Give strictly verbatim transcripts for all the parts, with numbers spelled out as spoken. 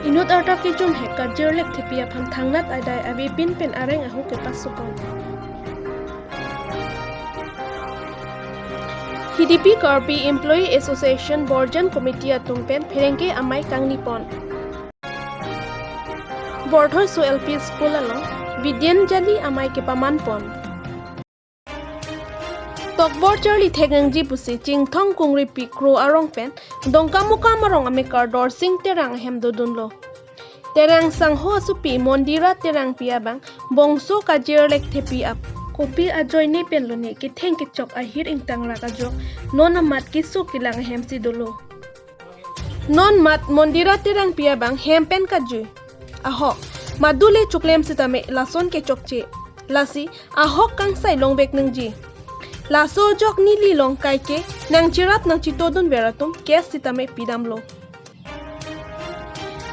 Inut arta kejum hek kajir lekthepi aphan thangnat adai avepin pen areng ahu kepasupon. Hidipi Karbi Employee Association Borjan Committee atum pen pherangke amei kangnipon. Borthoi so L P School along Vidyanjali amei kepamanpon. Tokbor charli theknangji pusi Chinthong Kungripi Kro arong pen Dongkamukam arong amekar Dorsing Terang ahem dodunlo. Terang sangho asopi Mondira Terangpi abang bongso kajir lekthepi ap kopi ajoine pen lone ketheng kechok ahir ingtangrak ajok non amat keso kelang ahemsi dolo. Non mat Mondira Terangpi abang hem pen kajui ahok madule choklem sitame lason kechokche. Lasi ahok kangsai longvek nangji. Laso ajok neli long kaike nangcherap nangchitodunver atum case sitame pidamlo.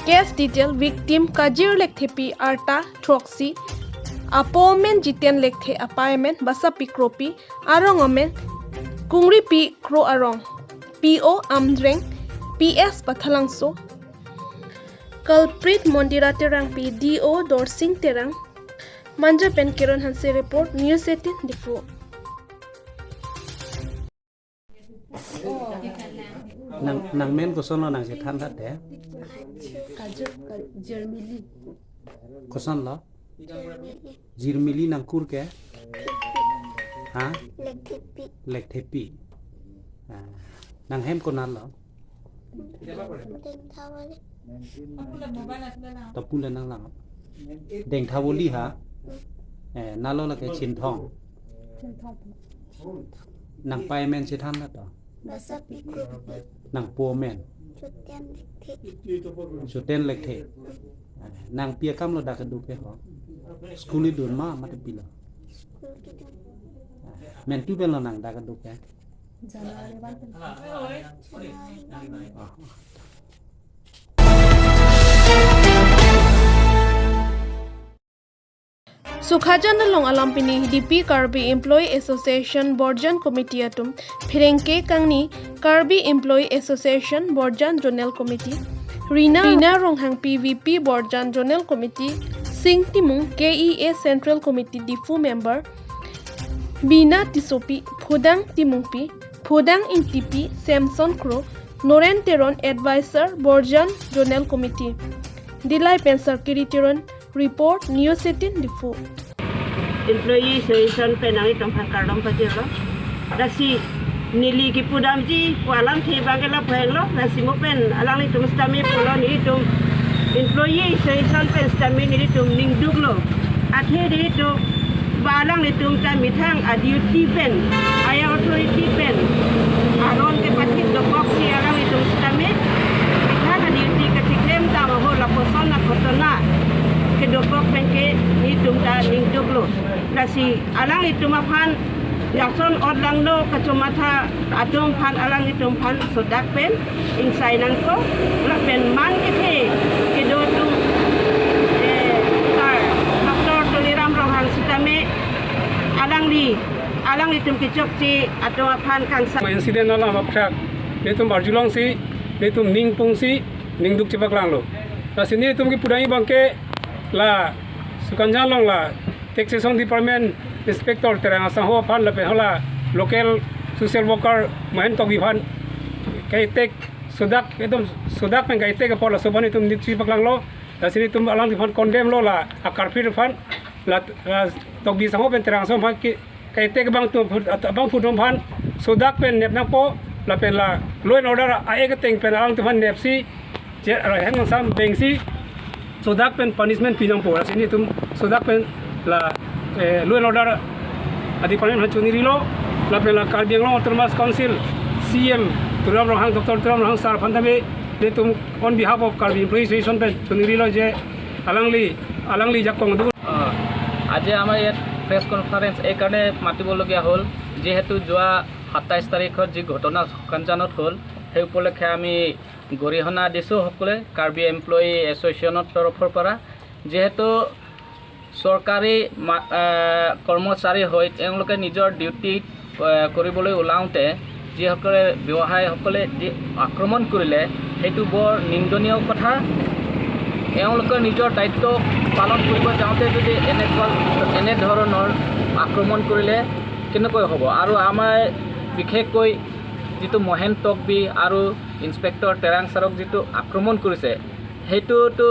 Case detail: victim kajir lekthepi arta throksi, apo amen Jiten Lekthe, apei amen Basapi Kropi, arong amen Kungripi Kro arong, P O Amreng, P S Pathalangso. Culprit Mondira Terangpi, D O Dorsing Terang. Manja pen Kiron Hanse report, News eighteen Diphu. Nang, nang men kosonlo nangchethan thate? Kajir, ka-, Jirmili. Kosonlo? Jirmili. Jirmili nangkur ke? Ha? Lekthepi. Lekthepi. Ah, nanghem konatlo? Dengthavoli. To pule nanglang. Dengthavoli ha? Eh, nalo lake Chinthong. Nangpei amen chethan na to? Basapi Kropi. Nangpo amen? Jiten Lekthe. Jiten Lekthe. Eh, nangpi akamlo dak kedo ke ho? School idun ma mate pilo? School kedun. Men tu penlo nang dak kedo ke? January one. January one. Ah. Sukhajan along alam pini Hidipi Karbi Employee Association Borjan Committee atum pherangke kangni Karbi Employee Association Borjan Zonal Committee, Rina, Rina Ronghangpi, V P Borjan Zonal Committee, Sing Timung, K E A Central Committee Diphu member, Bina Tissopi, Phodang Timungpi, Phodang Ingtipi, Samson Kro, Noren Teron, Advisor Borjan Zonal Committee. Dillai pen Sarkiri Teron report, News eighteen Diphu. Employee Association pen nanglitum aphan kardom pajirlo. Lasi neli kipudamji pu alamthe abang ke lapu henlo, lasi mo pen alanglitum sitame pulo, nelitum Employee Association pen sitame nelitum ningduklo. Athe nelitum ba alanglitum ta methang a-duty pen, higher authority pen aron kepathip dokok si alanglitum sitame methang a-duty kachiklem dam ahut lapuson aghotona kedokok pen ke nelitum ta ningduklo. Lasi alanglitum aphan lason otlangno kachomatha atum aphan, alanglitum aphan sodak pen ingsai nangkok, lapen man kethe kedo atum, eh, Sir Doctor Tuliram Ronghang sitame alangli, alanglitum kechokche atum aphan kangsai. Incident alam aphrang nelitum arjulongsi, nelitum ningpungsi, ningduk chepaklanglo. Lasi nelitum kipudamji abang ke la Sukhajan along la Taxation Department Inspector Terang asangho aphan lapen hala local social worker Mahen Tokbi aphan kaitek sodak, ekdom sodak pen kaitek apor laso aphan nelitum nik chepaklanglo. Lasi nelitum alangli aphan condemn lo la a-culprit aphan, la, la Tokbi asangho pen Terang asangho aphan ke kaitek abang atum, abangphu atum aphan sodak pen nep nangpo lapen la law and order a-act ateng pen alangtum aphan nepsi je, eh, heng mangsam bengsi sodak pen punishment pi nangpo. Lasi nelitum sodak pen la, eh, law and order a-department aphan choningrilo, lapen la Karbi Anglong Autonomous Council C E M Tuliram Ronghang, Doctor Tuliram Ronghang sir aphan tame nelitum on behalf of Karbi Employee Association pen choningrilo je alangli, alangli jakong du. আহ, আজি আমাৰ ইয়াত press conference এইকাৰণে মাতিবলগীয়া হ'ল, যিহেতু যোৱা সাতাইছ তাৰিখত যি ঘটনা সকাঞ্জানত হ'ল, সেই উপলক্ষে আমি গৰিহণা দিছোঁ সকলোৱে কাৰ্বি এমপ্লয়ী এছ'চিয়েশ্যনৰ তৰফৰ পৰা। যিহেতু চৰকাৰী মা-, আহ, কৰ্মচাৰী হৈ তেওঁলোকে নিজৰ ডিউটি, আহ, কৰিবলৈ ওলাওঁতে যিসকলে ব্যৱসায়ীসকলে যি আক্ৰমণ কৰিলে, সেইটো বৰ নিন্দনীয় কথা। এওঁলোকৰ নিজৰ দায়িত্ব পালন কৰিব যাওঁতে যদি এনেকুৱা, এনেধৰণৰ আক্ৰমণ কৰিলে কেনেকৈ হ'ব? আৰু আমাৰ বিশেষকৈ যিটো মহেন তকবি আৰু ইন্সপেক্টৰ তেৰাং ছাৰক যিটো আক্ৰমণ কৰিছে, সেইটোতো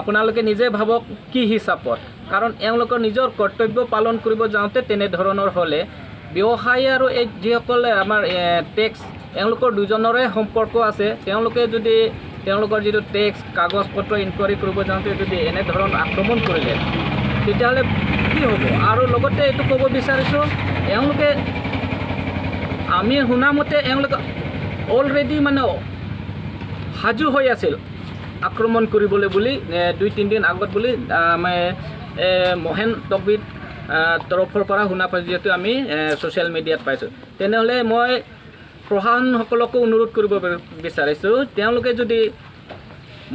আপোনালোকে নিজে ভাবক কি হিচাপত, কাৰণ এওঁলোকৰ নিজৰ কৰ্তব্য পালন কৰিব যাওঁতে তেনেধৰণৰ হ'লে, ব্যৱসায়ী আৰু এই যিসকলে আমাৰ, এ, টেক্স, এওঁলোকৰ দুজনৰে সম্পৰ্ক আছে। তেওঁলোকে যদি তেওঁলোকৰ যিটো টেক্স কাগজ পত্ৰ ইনকুৱাৰী কৰিব যাওঁতে যদি এনেধৰণৰ আক্ৰমণ কৰিলে, তেতিয়াহ'লে কি হ'ব? আৰু লগতে এইটো ক'ব বিচাৰিছোঁ, এওঁলোকে, আমি শুনা মতে এওঁলোকে অলৰেডি মানে সাজু হৈ আছিল আক্ৰমণ কৰিবলৈ বুলি, এ, দুই তিনিদিন আগত বুলি, আ, মানে, এ, মহেন তকবিৰ, আ, তৰফৰ পৰা শুনা পাইছোঁ, যিহেতু আমি, এ, ছ'চিয়েল মিডিয়াত পাইছোঁ। তেনেহ'লে মই প্ৰশাসনসকলকো অনুৰোধ কৰিব বি-, বিচাৰিছোঁ, তেওঁলোকে যদি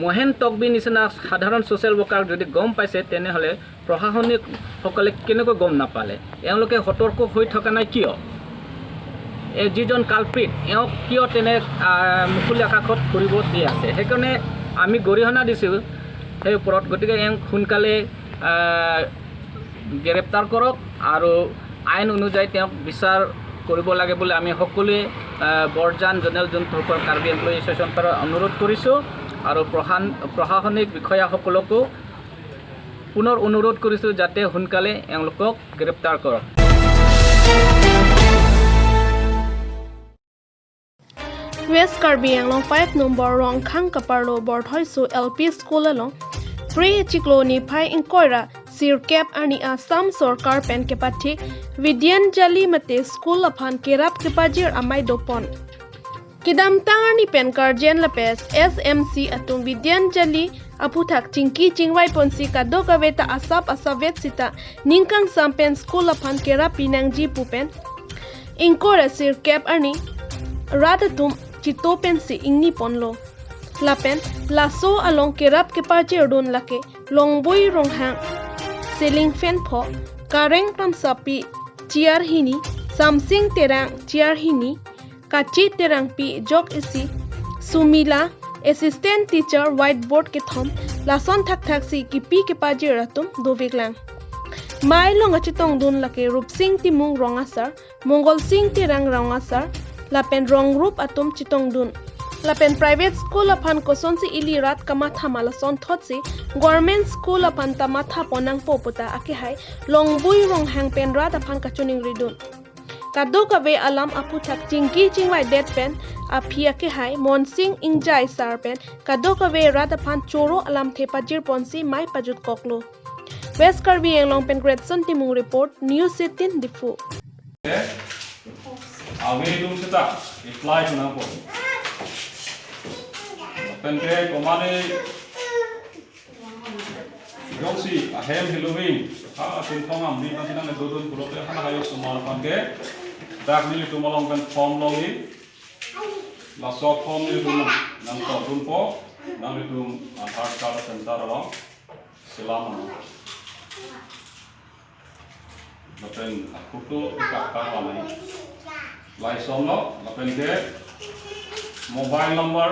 মহেন তকবি নিচিনা সাধাৰণ ছ'চিয়েল ৱৰ্কাৰ যদি গম পাইছে, তেনেহ'লে প্ৰশাসনিকসকলে কেনেকৈ গম নাপালে? এওঁলোকে সতৰ্ক হৈ থকা নাই কিয়? এই যিজন কালপ্ৰিট, এওঁক কিয় তেনে, আহ, মুকলি আকাশত ফুৰিব দি আছে? সেইকাৰণে আমি গৰিহণা দিছোঁ সেই ওপৰত। গতিকে এওঁক সোনকালে, আহ, গ্ৰেপ্তাৰ কৰক আৰু আইন অনুযায়ী তেওঁক বিচাৰ কৰিব লাগে বুলি আমি সকলোৱে, আহ, বৰজান জেনেৰেল জোন টুৰ পৰা কাৰ্বি এমপ্লয়ী এছ'চিয়েশ্যনৰ পৰা অনুৰোধ কৰিছোঁ আৰু প্ৰশান-, প্ৰশাসনিক বিষয়াসকলকো পুনৰ অনুৰোধ কৰিছোঁ যাতে সোনকালে এওঁলোকক গ্ৰেপ্তাৰ কৰক। West Karbi Anglong five number Rongkhang kaparlo Borthoiso L P School along Phre chiklo niphai ingkoi ra sirkep arni Assam sorkar pen kepathik Vidyanjali mate school aphan kerap kepajir amei dopon. Kedamtang arni pen guardian lapen S M C atum Vidyanjali aphuthak chingki chingvai ponsi kadokave ta asap asap vet sita ning kangsam pen school aphan kerap pinangji pu pen ingkoi ra sirkep arni rat atum chito pensi ingni ponlo. Lapen laso along kerap kepajirdun lake Longbui Ronghang, ceiling fan pho, Kareng Kramsapi, chair hini, Samsing Terang, chair hini, Kachi Terangpi, jok isi, Sumila, assistant teacher, whiteboard kethom, lason thakthaksi kipi kepajir atum doveklang. Mei along kachetongdun lake Rupsing Timung rong asar, Mongol Sing Terang rong asar, lapen rong rup atum chetongdun. Lapen private school aphan kosonsi ili rat kamatha ma lason thotsi government school aphan ta matha pon nangpo puta akehai Longbui Ronghang pen rat aphan kachiningridun. Kadokave alam aphuthak chingki chingvai det pen aphi akehai Monsing Ingjai sar pen kadokave rat aphan choro alamthe pajir ponsi mei pajut koklo. West Karbi Anglong pen Greatson Timung report, News eighteen Diphu. Avedung seta apply ko nangpo. Pen ke komane jongsi ahem heloving, ha, atum thong am di kan tinang dodun pulote hana hayo osomar aphan ke dak nelitum along pen form longji. Laso form nelitum nang, nangtokdunpo, nanglitum Aadhaar card center along selam ano. Lapen photo ikak ta wala. Lai somlo, lapen ke mobile number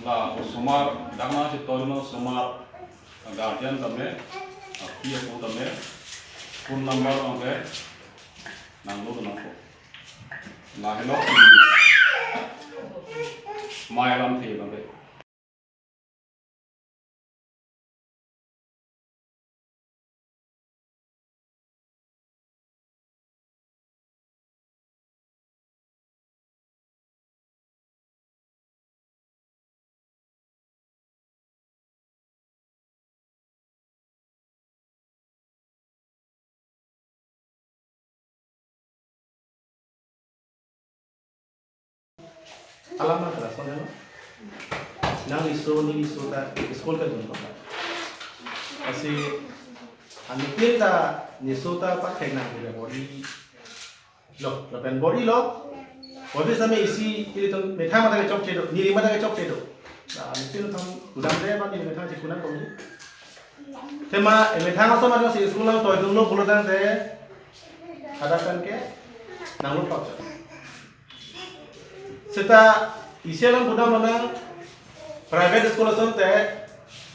la osomar, dak nangchetorno osomar, guardian tame, aphi apo tame, phone number tame nanglo nangpo. Lahelo mei alamthe tame. Alam na kala son helo. Nang iso ni iso ta school kedun ko. Lasi anuttin ta niso ta pakhek nang bor-ilo. Lapen bor-ilo. Bor-i same isi ilitum methang mata kechokche do, neli mata kechokche do. Na, anuttin atum kudam de ma neli methang chekunan kami. Athema, eh, methang aso mata si school along toidunlo pulotangte hadak pen ke nanglo thok. Seta isi alam kudam lonang Private school asonte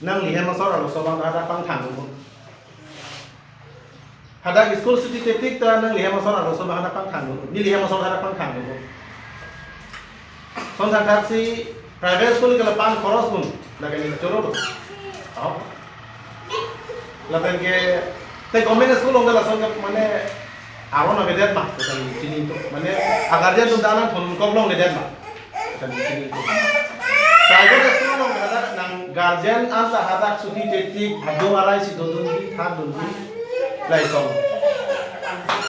nanglihem asor arloso abang hadak pangthang dun. Hadak school suti tetik ta nanglihem asor arloso abang hadak pangthang dun. Nelihem asor hadak pangthang dun. Son thakthak si private school ke lapu-an khoros dun. Lake neli choro dun. Oh. Lapen ke te government school along ke lason ke mane aron avedet ma, kosonsi chini to. Mane a guardian atum ta nangthon kok longledet ma, kosonsi chini to. Private school along ke hadak nang guardian anta hadak suti tetik adung arai si dundunji, thakdunji, lason.